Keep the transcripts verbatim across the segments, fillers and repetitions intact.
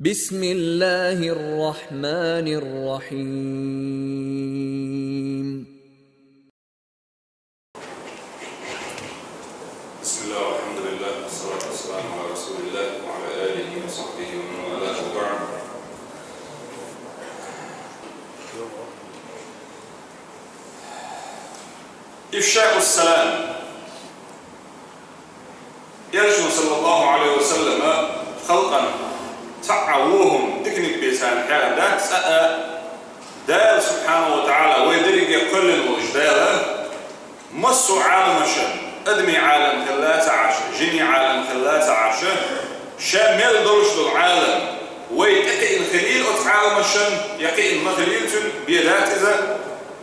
بسم الله الرحمن الرحيم. بسم الله والحمد لله والصلاة والسلام على رسول الله وعلى آله وصحبه ومن والاه وبعد. إفشاء السلام. Элчано, саллаллаху Ӏалайхи ва саллама, халкъана цхьаъ а вохум диканиг бе царна хьехам дац, цкъа а Дала, субхьанаху ва таӀала, вай дерриге кхоьллина волчу Дала, массо а Ӏаламашна, адамийн Ӏалам хилла ца Ӏаш, жинийн Ӏалам хилла ца Ӏаш, ша мел долуш долу Ӏалам, вай тӀекхиъна хилийла оцу Ӏаламашна, я кхиъна ма хилийла цуьнан, бен дац иза,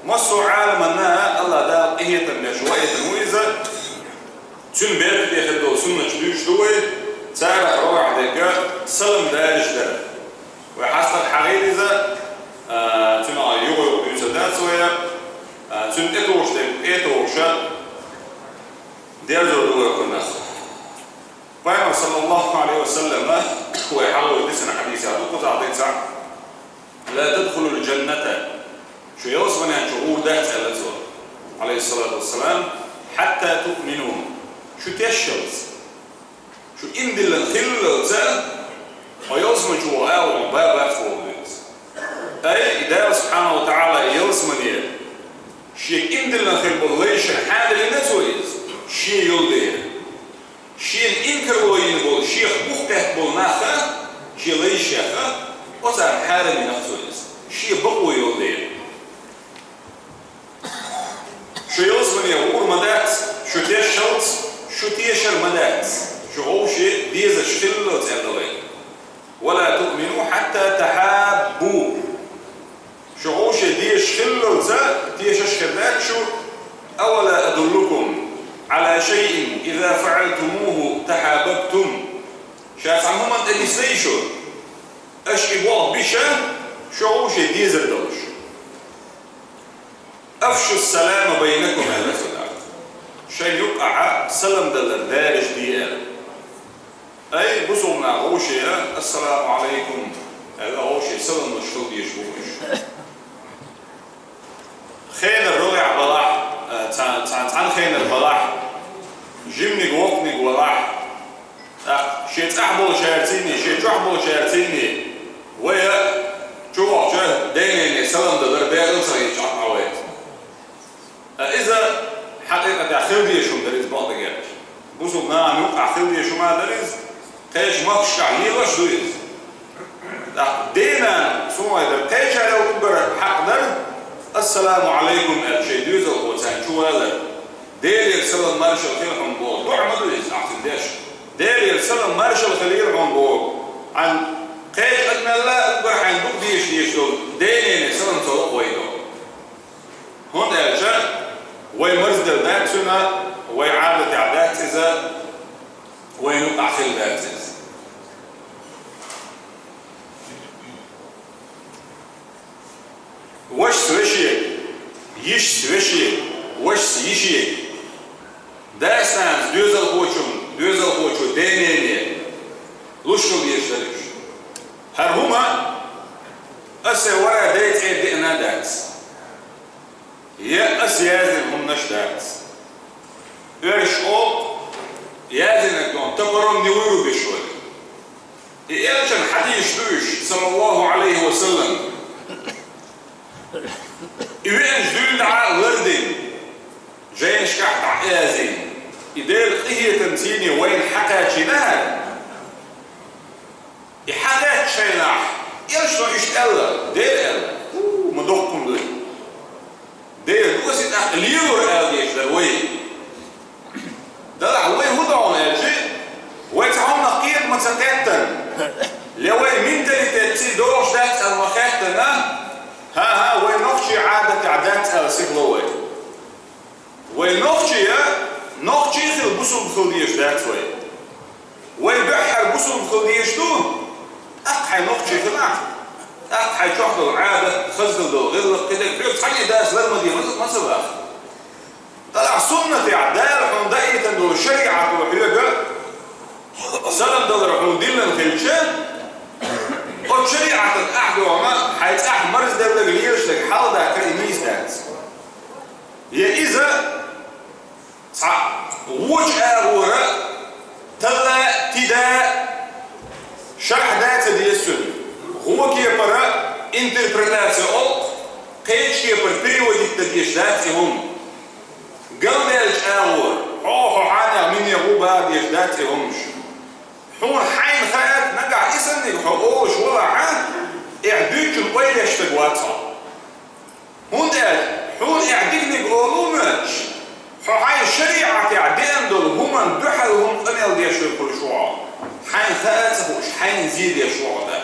массо а Ӏаламанна АллахӀ Дала къинхетам беш ваийтина ву иза, Цуьнан беркате хир долу суннаташ дуьйцуш ду вай, царах рогӀехь дерг салам даржаш дара. Вай хьастагӀа хьахийла иза, а, цуьнан юха-юха дуьйцур дац вай, а, цуьнан тӀетухуш дерг тӀетухуш а дерзор ду вай кхунах. Пайхамар, саллаллаху Ӏалайхи ва саллама, вай хьалха дисина хьадисехь ду кхузахь дийцахь: «لا تدخلوا الجنة», шу ялсаманен чу гӀур дац аьлла цо, Ӏалайхиссалату вассалам, «حتى تؤمنوا», шу тешшалц, шу иман диллина хиллалца, хьо ялсаман чу ваха агӀор бан бац боху иза. Ай, и Дала, субхьанаху ва таӀала, ялсамане шега иман диллина хир болу лайшна хьаделлина цо иза, шен йолу дела. Шена инкарло йина болу, шех бух кхетта болу нах а, шен лайшех а, оцарна хьарам йина цо иза, шен бакъо йолу дела. Шу ялсамане гӀур ма дац, шу тешшалц, шу тешар ма дац, шу вовшийн дезаш хиллалц аьлла вай. «ولا تؤمنوا حتى تحابوا». Шу вовшийн дезаш хиллалца тешаш хир дац шу. «أولا أدلكم على شيء إذا فعلتموه تحاببتم». Ша цхьа хӀуманна тӀе нислий шу? Аша и болх биша, шу вовшийн дезар долуш. «أفشوا السلام بينكم», аьлла цо тӀаккха. Шайн юккъахь салам далар даржаде аьлла. Ай, бусулба нах вовшийн, «Ассаламу Ӏалайкум», аьлла, вовшийн салам луш хила дезаш бу уьш. Хенара рогӀехь балахь, а, цхьа-, цхьа-, цхьана хенара балахь, жиманиг воккханиг валахь, тӀаккха шен цӀахь болчаьрцийний, шен чохь болчаьрцийний, вай а чувахча ден-нене салам далар бегӀал ца хилча Ӏа вай. Ткъа иза хьакъикъатехь хила дезаш хӀума дара иза бакъдерг аьлча. Бусулба нахана юккъахь хила дезаш хӀума дара иза, кхечу махкашкахь лелош ду иза. ТӀаккха ден-нана, суна гӀайдар, кхечара уггар хьакъ дара, «Ассаламу Ӏалайкум», аьлла, шайн доьзалхо царна чу валар. Делера салам маршалла хила хьуна боху, дуӀа ма ду иза ахь цуьнан деш. Делера салам маршалла хилийла хьуна боху. Хьан кхечу адамалла уггар хьайн дукха дезаш дезаш долу ден-нене салам ца ло вай ду. ХӀунда аьлча вай марзделла дац цуьнан, вай Ӏадатехь дац иза, вайна юкъахь хилла дац иза. Вашас вешега, йишас вешега, вашас йишега, дас-нанас доьзалхочун, доьзалхочо ден-нене луш хила дезаш дара уьш. ХӀара хӀума аса вара дайн цӀе деана дац. Я ас яздина хӀуманаш дац. Оьрсаша олу, яздинарг дон топором не вырубишь вай. И элчан хьадисаш ду уьш, саллаллаху Ӏалайхи ва саллам. И веанчу дуьйна дӀа а лардина, жайнашкахь дӀа а язйина, и Делан къинхетамций вайна хьакхаьчнехь, и хьакхаьччу хенахь, элчано иштта аьлла, Дела аьлла, хӀу, ма доккха хӀума ду и. Дела, доьсий тӀаккха лелор аьлла дезаш дара вай. Делахь вай хӀун догӀу аьлча, вай цхьа хӀуманах кхета ма ца кхеттана, я вай менталитетций догӀуш дац аьлла ма хаьттана, хӀан-хӀа, вай нохчийн Ӏадатехь дац аьлла сихло вай. Вай нохчий а, нохчий хила бусулба хила дезаш дац вай. Вай дуьххьара бусулба хила дезаш ду, тӀаккха хьайн нохчий хилахь, тӀаккха хьайн чохь долу Ӏадат, хаза хила долу гӀиллакх, кхидерг хьоьга цхьаьна дас лар ма де, ма ца ваха. Делахь суннатехь Дала хьуна даийтина долу шариӀато хьоьга салам далар хьуна диллина хилча, Цхьа вочу агӀора талла, тида шархь даца деза цуьнан. ГӀо кепара интерпретация олу, кхечу кепара переводить дан дезаш дац и хӀума. Галдаьллачу агӀора, хьо, хьо хьанех мине гӀо бан дезаш дац и хӀумаш. Хьуна хьайна хаьа, нагахь и санниг хьо олуш валахь, эхь дуьйцучун ойла еш стаг вац хьо. ХӀунда аьлча хьуна эхь диканиг олу моьттуш, хьо хьайн шариӀатехь деана долу хӀуманна дуьхьал хӀума къамел деш верг хуьлуш ву хьо. Хьайна хаа а ца хууш, хьайна зен деш ву хьо, да.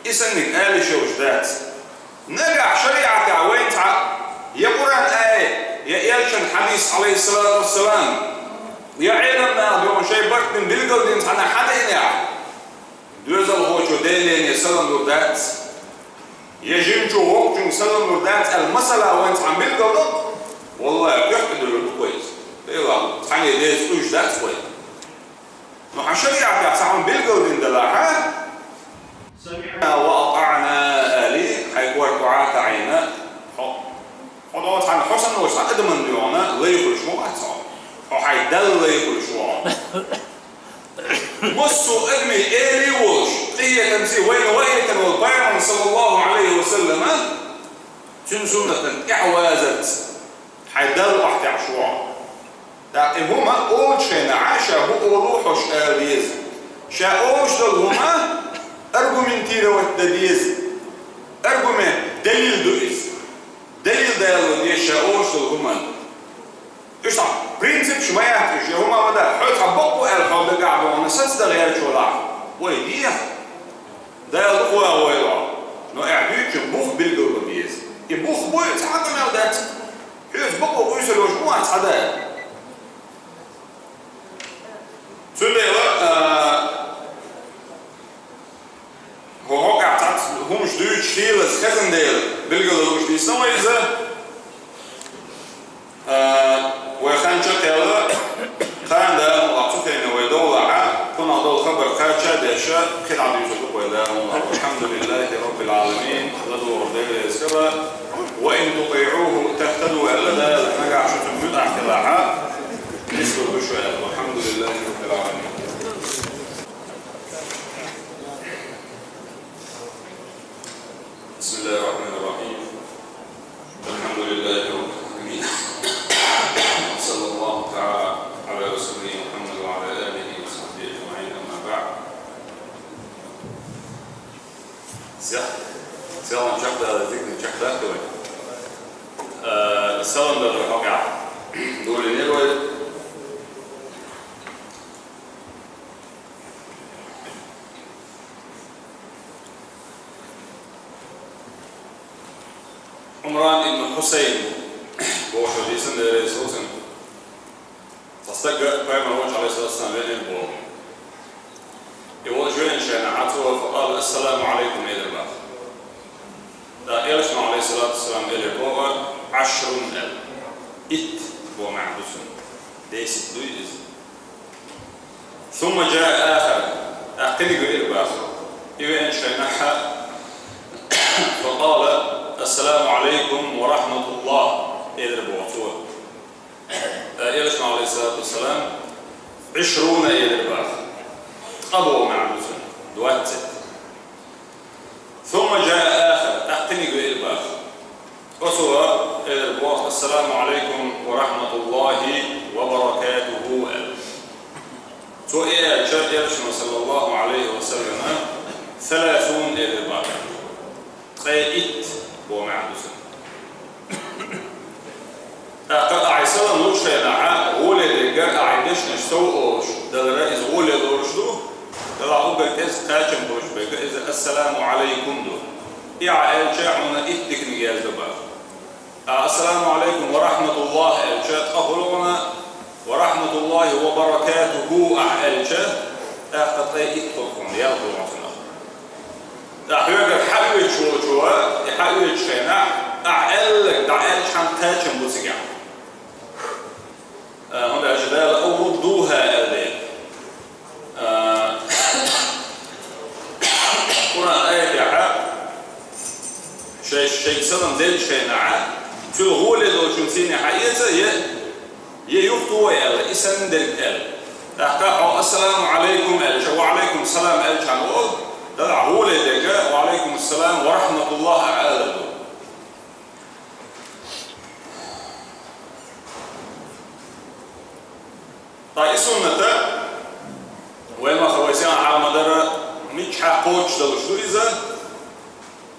И санниг ала йиш йолуш дац. Нагахь шариӀатехь вайна цхьа я Къуръан аят, я элчан хьадис, Ӏалайхиссалату вассалам, я Ӏелам наха дуьхьал шайн барт бина билгал дина цхьанна хьан деанехь, доьзалхочо Деле салам лур дац. Я жимачо воккхачуьнга салам лур дац аьлла масала вайна цхьа билгал ду, валлахӀи, куьхьа тӀедуьллур ду-кх вай иза. Делахь, цхьаьна деза уьш дац вай. Ну, хьан шариӀатехь цхьа хьуна билгал дина далахь, «СамиӀна ва атаӀна», али, хьайн кор тӀе а таӀийна, хьо, хьо догӀу цхьаьна хьо санна волчу цхьа адаман дуьхьал лай хуьлуш ма вац хьо. Хьо хьайн Далла лай хуьлуш ву хьо. Массо а адамийн эли а волуш, къинхетамца вайна ваийтина волу Пайхамар, саллаллаху Ӏалайхи ва саллама, цуьнан суннатана тӀаьхьавазарца хьайн Далла охьатаьӀаш ву хьо. ТӀаккха и хӀума олучу хенахь ша хӀун олу хьожуш ала деза. Ша олуш долу хӀума аргументировать дан деза. Аргумент, далил ду иза. Далил дало деза ша олуш долу хӀуманна. Уьш цхьа принципаш ма яц уьш, я хӀума ма дац, хьо цхьа бакъ ву аьлла хьо дагахь бохург сацдан гӀерташ валахь, вай деха. Дала дукха ваха войла хьо. Но эхь дуьйцучун бух билгал бан беза. И бух буй, цхьа а къамел дац. Хьоьца бакъо къуьйсур йолуш ма вац хьан Дала. Цундела, а, хӀокху хьокъехь цхьацца хӀумаш дуьйцуш хийлаза хезна дела, билгало лууш дийцина вай иза. А, вай хан чекхъяьлла, кхана Дала мукъалахь цу хенахь вай довлахь, кхунах долу хабар кхача а деш, кхидӀа дуьйцур ду-кх вай Дала мукъалахь. Алхьамдулиллахи Раббил Ӏаламин, ладугӀур Дела реза хила. «Ва ин тутиӀуху тахтаду», аьлла Дала, нагахь шу цуьнан муьтӀахь хилахь, нислур ду шу аьлла. Алхьамдулиллахи Раббил Ӏаламин. بسم الله الرحمن الرحيم. الحمد لله رب العالمين. صلى الله تعالى على رسوله محمد وعلى آله وصحبه أجمعين. أما بعد. Селхана чекхдала, диканиг чекхдаккхале. Э, салам далар хьокъехь. Дуьйлинера вай. Ӏумран ибн Хьусайн бохуш дийцина, Дела реза хуьлда цунна. Цхьа стаг Пайхамар волчу, Ӏалайхиссалату вассалам, веанера боху. И волчу веанчу хенахь цо «факъала ассаламу Ӏалайкум» элира боху. ТӀаккха элчано, Ӏалайхиссалату вассалам, элира боху «Ӏашрун» аьлла. Итт боху маьӀна ду цуьнан. Десять дуй иза. ثم جاء آخر, тӀаккха кхиниг веара боху. И веанчу хенахь, فقال السلام عليكم ورحمة الله, элира боху цо. Ткъа элчано, Ӏалайхиссалату вассалам, عشرون элира боху. Ткъа боху маьӀна ду цуьнан, двадцать. ثم جاء آخر, тӀаккха кхиниг веара боху. Оцо элира боху: «السلام عليكم ورحمة الله وبركاته», аьлла. Цо и аьлча, элчано, саллаллаху Ӏалайхи ва саллама, ثلاثون элира боху. Ткъе итт боху маьӀна ду цуьнан. ТӀаккха ахь салам лучу хенахь, гӀоле дерг ахь дешнаш сов олуш далара, иза гӀоле лоруш ду, делахь уггар кӀезиг кхачам болуш берг иза «Ассаламу Ӏалайкум» ду. И ахь аьлча, хьуна итт диканиг яздо боху. Ахь «Ассаламу Ӏалайкум ва рахьматуллахӀ» аьлча, ткъа хуьлу хьуна, «ва рахьматуллахӀи ва баракатухӀу» ахь аьлча, тӀаккха ткъе итт хуьлу хьуна, ялх хуьлу хьуна цунах. Ткъа хьоьгара хьаоьцуш волчо, и хьаоьцучу хенахь, ахь аьлларг дӀааьлча, хьан кхачам бу цигахь. А, хӀунда аьлча Дала «أو ردوها» аьлла. А, Къуръан аятехь, шай, шайга салам деллачу хенахь, Цуьнан гӀоле долчун сийне хьаэца, е, е юхатоху аьлла, и санна дерг аьлла. ТӀаккха хьо «Ассаламу Ӏалайкум» аьлча, «Ва Ӏалайкум салам» аьлча хьан волу, далахь гӀоле дерг «Ва Ӏалайкум салам ва рахьматуллахӀ» аьлла ду. Ткъа и сунната, вай маха вай сиан хьал ма-дарра, миччахьа кхочуш долуш ду иза,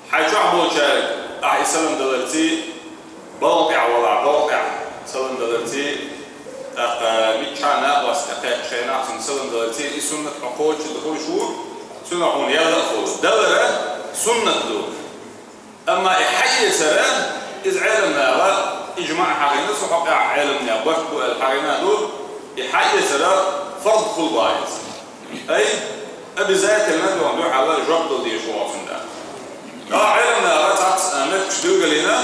хьайн чохь болчаьрга ахьа и салам даларций, балха тӀехь валахь, балха тӀехь салам даларций, тӀаккха миччахьа накъост тӀекхаьчча хенахь цуьнга салам даларций, и суннат хьо кхочуш ду хуьлуш ву, цунах хьуна ял а хуьлу. Далара суннат ду. Амма и хьаэцара, иза Ӏеламнаха, ижмаъ хьахийна, цу хьокъехь Ӏеламнех барт бу аьлла хьахийна ду, и хьаэцара фард хуьлу боху иза. Ай, обязательно дуьхьал жоп дала дезаш ву цуьнан. Ткъа Ӏеламнаха цхьацца меттигаш билгалйина,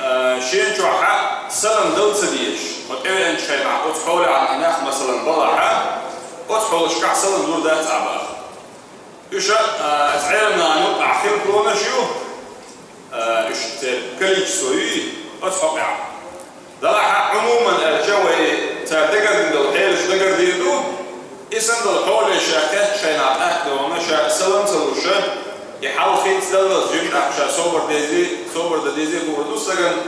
а, шен чохь салам дала ца дезаш, ма тӀевеанчу хенахь оцу хьолехь и нах, масалан, балахь, оцу хьолашкахь салам лур дац а боху. Уьш, а, оцу Ӏеламнахана юкъахь хилафонаш ю, а, уьш церан количество ю оцу хьокъехь. Далахь, Ӏумуман аьлча, вай цара дагардина долу хьелаш дагардийр ду, и санна долу хьоле ша кхеттачу хенахь тӀаккха догӀуна ша салам ца луш, и хьал хийцадаллалц жимчохь ша собар дези, собар дан дези хуур ду стагана.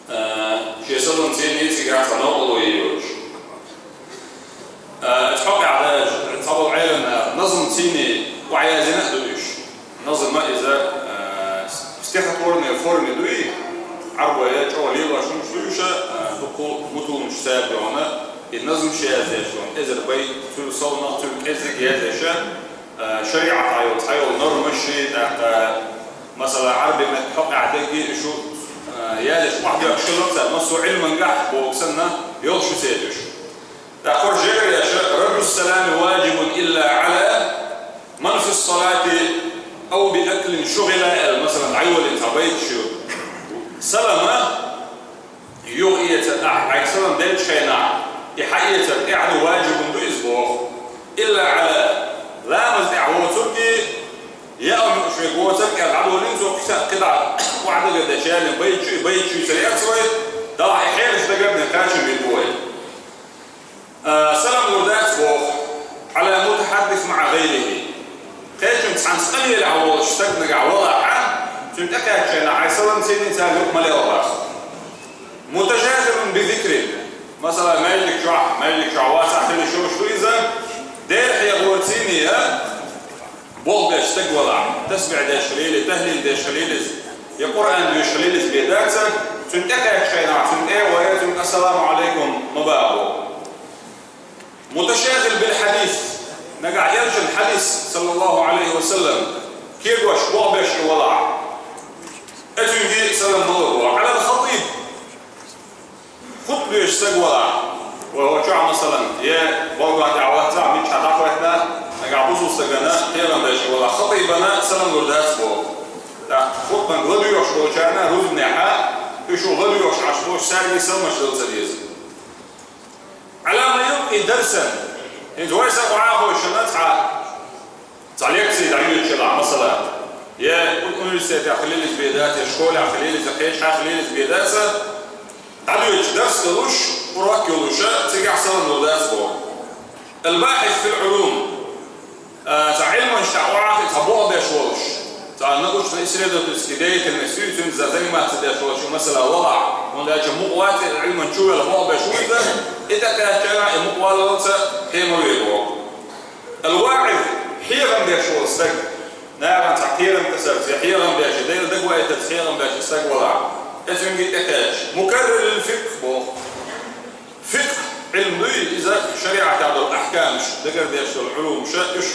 Э, шен салам цийний цигахь цхьа новкъарло йоцуш. Э, оцу хьокъехь дара, цхьаболу Ӏеламнаха назам цийний охьаяздина а ду уьш. Назам иза, э, стихотворной форме дуй, Ӏарбойн чӀогӀа лелош хӀуманаш ду уьш, э, дуккха муталгӀанаш цара дуьхьал, и назамаш яздеш ду, эзар байт, цуьнан совнах, цуьнан кӀеззиг яздеш, э, шариӀатехь йолу цхьайолу нормаш, тӀаккха, масала, Ӏарбийн меттан хьокъехь дерг а шу, э, яздеш охьадоьхкуш хилла цара, массо а Ӏилманехь боху санна, йолуш ю церан уьш. ТӀаккха хӀорш жегар еш: «Радду салами ваджибун илла Ӏала ман фи салати ав би аклин шугӀила», аьлла, масала, дӀайолийна цхьа байташ ю. Салама юха эца ахь, хьайга салам деллачу хенахь, и хьаэцар тӀаьхьа ду, ваджибун ду иза боху. Илла Ӏала, ламаз тӀехь воцург, я а муьлш верг воцург, кӀел дӀадолийна цо кхин а кхидӀа охьадагар деш яьллин байташ ю, и байташ ю ца яц вай, далахь и хьелаш дагардина кхачам бина бу вай. А, салам лур дац боху, Ӏала мутахьаддис маӀа гӀайрихӀи. Кхечуьнца цхьаьнца къамелехь волуш стаг нагахь валахь, цуьнан тӀекхаьчча хенахь хьайн салам цийний цара юкъа ма лелхабахь. МуташагӀилун би зикрин. Масала, маьждиг чохь, маьждиг чохь вацахь хила йиш йолуш ду иза, Дела хьехорций а, болх беш стаг валахь, тасбихь деш хилийла, тахлил деш хилийла иза, я Къуръан доьшуш хилийла иза бен дац, цуьнан тӀекхаьчча хенахь, цуьнан тӀе а вахе, цуьнга «Ассаламу Ӏалайкум» ма боху. МуташагӀил бил хьадис, нагахь элчан хьадис, саллаллаху Ӏалайхи ва саллам, кегош, болх беш и валахь, э, цуьнга салам ма ло боху. Ӏалал хатӀиб, хутба доьшуш стаг валахь, вай хӀокху чохь, масалан, я балган тӀехь вацахь, миччахь дӀахӀоьттина, нагахь бусулба стагана кхерам беш валахь, хатӀибана салам лур дац боху. ТӀаккха хутбанга ладоьгӀуш болчарна рузбанехь, уьш ладоьгӀуш Ӏаш болчу цаьрга саламаш дала ца деза. Ӏала ман юлкъи дарсан, хӀинца вай са охьахуьйшина цхьа цхьа лекций дӀайоьдуш елахь, масала, я университетехь хилийла иза бен дац, я школехь хилийла иза, кхечахь хилийла иза бен дац, дӀадоьдуш дарс долуш, урок йолуш, цигахь салам лур дац боху. Аль-бахис фил Ӏулум, а, цхьа Ӏилманаш тӀехь охьахиъна цхьа болх беш волуш, цхьа научно-исследовательский деятельность ю, цуьнца заниматься деш волуш, масала, валахь, хӀунда аьлча мукъа вац и Ӏилман чу велла болх беш ву иза, и тӀекхаьчча хенахь и мукъа валлалца хьемар ве боху. Ал-ваӀиз, хьехам беш волу стаг, нахана цхьа кхерам тасарца, я хьехам беш, я Делан дагавайтарца хьехам беш стаг валахь, и цуьнга тӀекхаьчча. Мукаррир лил фикъхӀ боху. ФикъхӀ Ӏилма дуй, иза шариӀатехь долу ахькамаш, дагардеш долу Ӏулумаш, уьш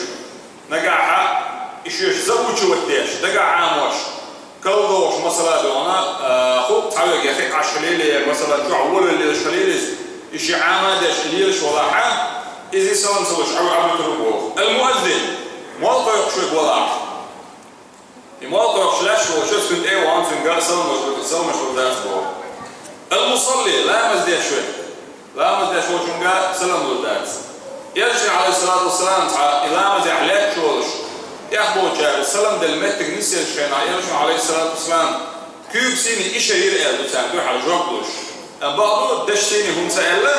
нагахь и шоьш заучивать деш, дагахь Ӏамош, калдогӀуш масала дуьхьал, а, хӀуъа цхьаверг я хиъна Ӏаш хилийла, я, масала, чохь волавелла лелаш хилийла иза, и шен Ӏама а деш, и лелаш валахь, иза салам ца луш Ӏа-, Ӏа-, Ӏа-, Ӏа-, боху. Ал-муаззин, молла кхойкхуш верг валахь. И молла кхойкхуш лаьтташ волчу цуьнан тӀе а вахана, цуьнга саламаш лур, саламаш лур дац боху. Ал-мусалли, ламаз деш верг. Ламаз деш волчуьнга салам лур дац. Элчано, Ӏалайхиссалату вассалам, цхьа и ламазехь лаьтташ волуш, тӀехболчара салам делла меттиг нисъеллачу хенахь, Элчано, Ӏалайхиссалату вассалам, Куьйга сийна иша йира аьлла ду царна дуьхьал жоп луш. Амма бакъду, дешан сийна хӀума ца аьлла,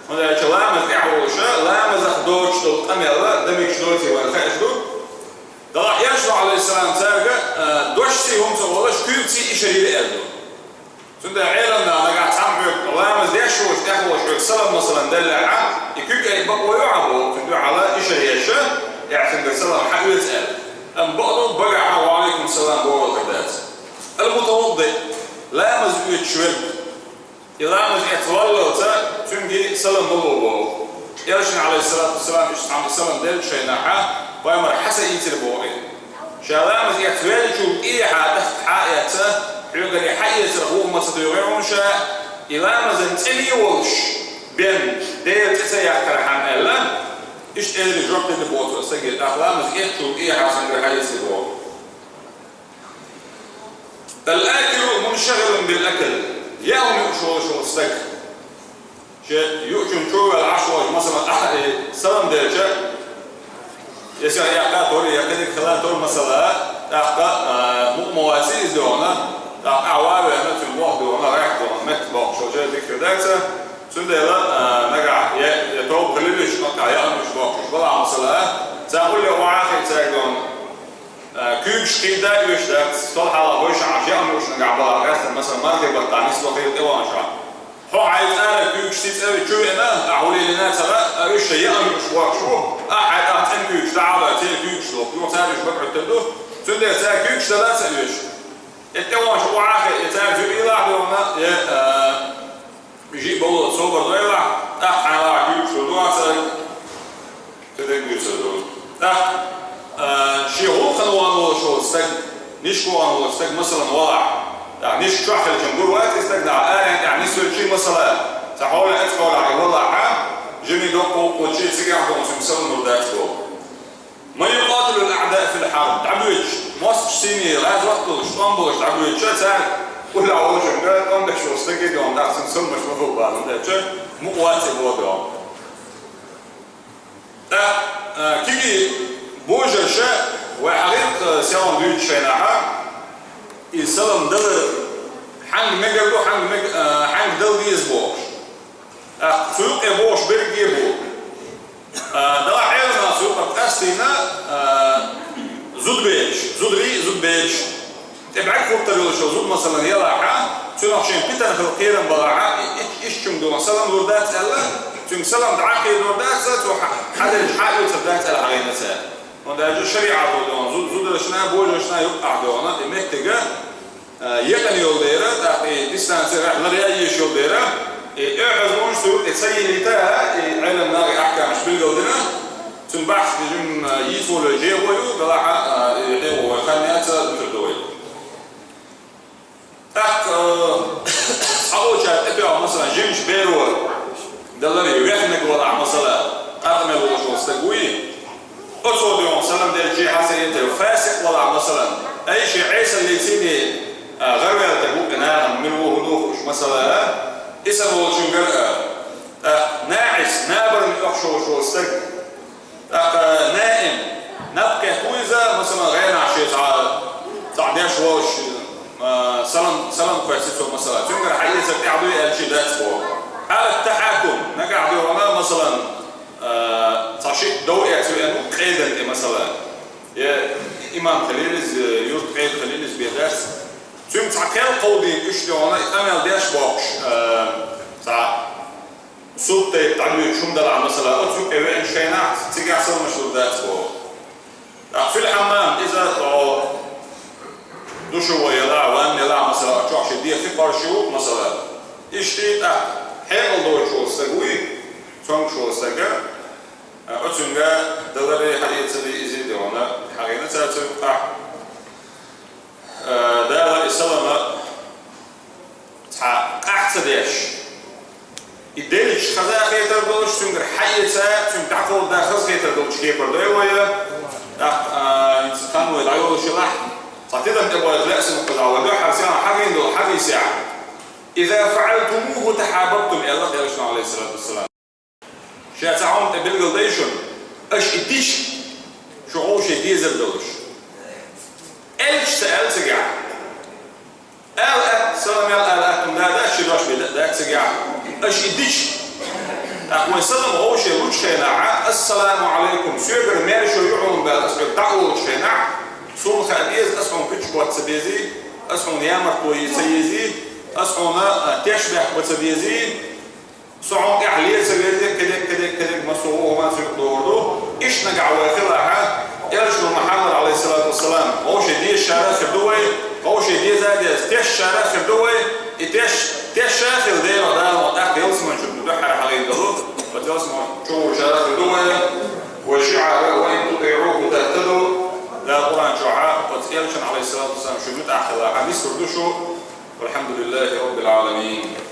хӀунда аьлча ламаз тӀехь волуша, ламазах доцуш долу къамел дан мегаш доций вайна хаьаш ду. Делахь Элчано, Ӏалайхиссалам, цаьрга, а, дешан сий хӀума ца олуш, куьйга сий иша йира аьлла ду. Цундела Ӏеламнаха нагахь цхьамма хьоьга ламаз деш волуш, тӀехь волуш хьоьга салам, масалан, деллехь, и куьг айа бакъо ю хьан боху, цуьнан дуьхьал иша еш, эхь цуьнгара салам хьаоьцу аьлла. Амма бакъду, багахь хьан «Ва Ӏалайкум салам» бохург дац. Ал-мутавадди, ламаз оьцуш верг. И ламаз эцна валлалца, цуьнга салам ма ло боху. Элчано, Ӏалайхиссалату вассалам, иштта цхьамма салам деллачу шайнахьа, пайхамар хьа са ийцира боху и. Ша ламаз эцна ваьллачул тӀехьа тӀаккха хьа а эцна, хьоьгара и хьаэцарх вуха ма ца дуьйгӀи хьуна ша, и ламазан цӀена волуш бен, Делан цӀе ца яккхархьама аьлла, иштта элира жоп делла боху цо стаге, тӀаккха ламаз эцначул тӀехьа цуьнгара хьаэцира боху. Ал-акилу муншагӀилун бил-акл. Яа хӀума юуш волуш волу стаг. Шен юучун чу а ваьлла Ӏаш волуш, масалан, ахь, э, салам делча, эсех яккха тора, я кхидерг хила тора, масала, тӀаккха, а, мукъа ма ваций иза дуьйна, тӀаккха ахь ван а веана, цуьнан мох дуьйна, райх дуьйна, метта боккхуш волча дика хир дац. Цундела, а, нагахь я, я тоба хилийла уьш, маттахь яа хӀума юуш боккхуш балахь, масала, цхьа гӀуллакх охьа а хиъна цаьрга дуьйна, а, куьйгаш кхийда а оьшуш дац, стол хьалха вевзаш Ӏаш яа хӀума юуш нагахь балахь, къаьстина, масала, мархин баттахь нисло хилла тӀеваханчохь. Хьо хьайн цӀарах куьйгаш сица чу веана, ахь хӀун лелийна ца хаьа, уьш ша яа хӀума юуш боккхуш бу, ахь хьайн тӀаккха цӀена куьйгаш дӀа а баьлла, церан куьйгаш лоху, юха цара уьш бакъ хӀоьттина ду, цундела цара куьйгаш дала а ца оьшу. И тӀеваханчохь охьа а хиъна, цаьрга зуьйла а дуьйна, я, а, жиъ бовла собар дойлахь, тӀаккха хьайн лаахь куьйгаш лур ду ахь цаьрга. Кхидерг дуьйцур ду. ТӀаккха, а, шен гӀуллакхана вахана волуш волу стаг, нишка вахана волу стаг, масалан, валахь, тӀаккха нишка чохь хилча гур вац и стаг, нагахь аренна тӀехь нисвелчий, масала, цхьа хьоле а, цхьа хьолехь валахь, жимма доккха гӀуллакх хилчий, цигахь долу цуьнга салам лур дац боху. Ман юкъатилул аӀдаа фил хьарб, дӀабоьдуш, мостагӀчу сийне гӀазот долуш, тӀом болуш дӀабоьдуш, цара уллехь волчуьнга тӀом беш волу стаге дуьйна, тӀаккха цуьнга саламаш ма хуьлу боху, хӀунда аьлча мукъа вац и боху дуьйна. ТӀаккха, а, кегий божарша вай хьагӀиртта, а, селхана дуьйцучу шайнахьа, и салам далар хьанга мегар ду, хьанга мег-, а, хьанга дала деза бохуш. ТӀаккха цу юкъе бохуш берриге а бу. А, делахь Ӏеламнаха цу юкъара къастийна, а, зудабераш, зударий а, зудабераш. ТӀе бӀаьрг хӀуттур йолуш йолу зуда, масалан, елахь, цунах шен питана хила кхерам балахь, и, и, ишттачуьнга дуьйна салам лур дац аьлла, цуьнга салам дӀа а кхийдор дац, цо хьа-, хьаделча хьаоьцур дац аьлла хьагӀийна цара. ХӀунда аьлча шариӀато дуьйна зу-, зударшна, божаршна юкъахь дуьйна и меттиг, а, екъина йолу дера, тӀаккха и дистанци рахь ларъян езаш йолу дера, и оьхьазлонаш цу юкъе ца йиллийта, и Ӏеламнаха и ахькамаш билгалдина, цуьнан бахьана жимма йийцалой жегӀо ю, делахь а, и хьехо вай хан яц, дуьтур ду вай. ТӀаккха, э, цхьаболчара тӀетоьхна, масалан, жимачу беро даларе вехнарг валахь, масала, къаркъа мел волуш волу стаг вуй, оцо дуьйна салам делчий хьан ца хетар, фасикъ валахь, масалан, ай шен Ӏесаллица, а, гӀарваьлла стаг ву, и нахана мила ву, хӀун ду хууш, масала, и санна волчуьнгара, а, тӀаккха наӀис, набарна оьхуш волуш волу стаг, тӀаккха наим, наб кхетта ву иза, масалан, гӀенахь шен цхьа, цхьа деш волуш, а, салам, салам кхоьссий цо, масала, цуьнгара хьаэцар тӀехь дуй аьлчий дац боху. Ала тахьакум, нагахь дуьйна, масалан, а, цхьа шиъ дов эцна веана ву къедан тӀе, масала, я имам хилийла иза, юрт къеда хилийла иза, бен дац. Цуьнга цхьа кхел кховдийна уьш дуьйна, и къамел деш бохуш, а, цхьа Суд тайпа дӀадоьдуш хӀума далахь, масала, оцу юкъе веана шайнахь, цигахь саламаш лур дац боху. ТӀаккха фил хьаммам, иза, о, душевой елахь, ванна елахь, масала, чохь шен дехи кхорши ву, масала. Иштта тӀаккха хьекъал доцуш волу стаг вуй, цомгуш волу стаг, а, оцуьнга даларе хьаэцаре иза дуьйна, хьагӀийна цара цу юкъахь. Э, Дала и салама цхьа къахь ца деш, и делча хаза хетар долуш, цуьнгара хьаэца, цуьнга дӀакховда хаза хетар долчу кепара дойла вай. ТӀаккха, а, хӀинца хан вай дӀайолуш елахь, цхьа тидам тӀе бохуш лаьа санна кхузахь вай дуьххьара сенна хьагӀийна долу хьадисехь: «Иза фаӀалтумуху тахьабабтум», аьлла Элчано, Ӏалайхиссалату вассалам. Ша цхьа хӀума тӀе билгал дай шуна, аша и дича, шу гӀовший дезар долуш. Элча ца аьлла цигахь. Ала Аша и дича, тӀаккха вай салам вовшех лучу хенахь, «Ассаламу Ӏалайкум, соьгара маьрша ю хьуна» баьлла, аса хьоьга дӀа а олучу хенахь, суна хаа деза, аса хьуна пуьчаш котта ца безий, аса хьуна ямартло йийца ца езий, аса хьуна, а, теш баьхка бан ца безий, со хьуна тӀехь ле ца везий, кхидерг, кхидерг, кхидерг, массо а вон хӀуманца юкъадогӀур ду. Иштта нагахь вай хилахь, Элчано ма-хиллара, Ӏалайхиссалату вассалам, вовшех дезачарах хир ду вай, вовшех деза а деза, тешначарах хир ду вай, и теш, тешаш а хилла Делах Дала ма тӀаккха ялсамани чу дуьххьара хьалийна долу, оцу ялсамани чу волчарах хир ду вай, вай шиӀар: «Ва ин тутиӀуху тахтаду», Дала Къуръан чохь, оцу Элчанна, Ӏалайхиссалату вассалам, шу муьтӀахь хилахь, нислур ду шу. Валхьамдулиллахи Раббил Ӏаламин.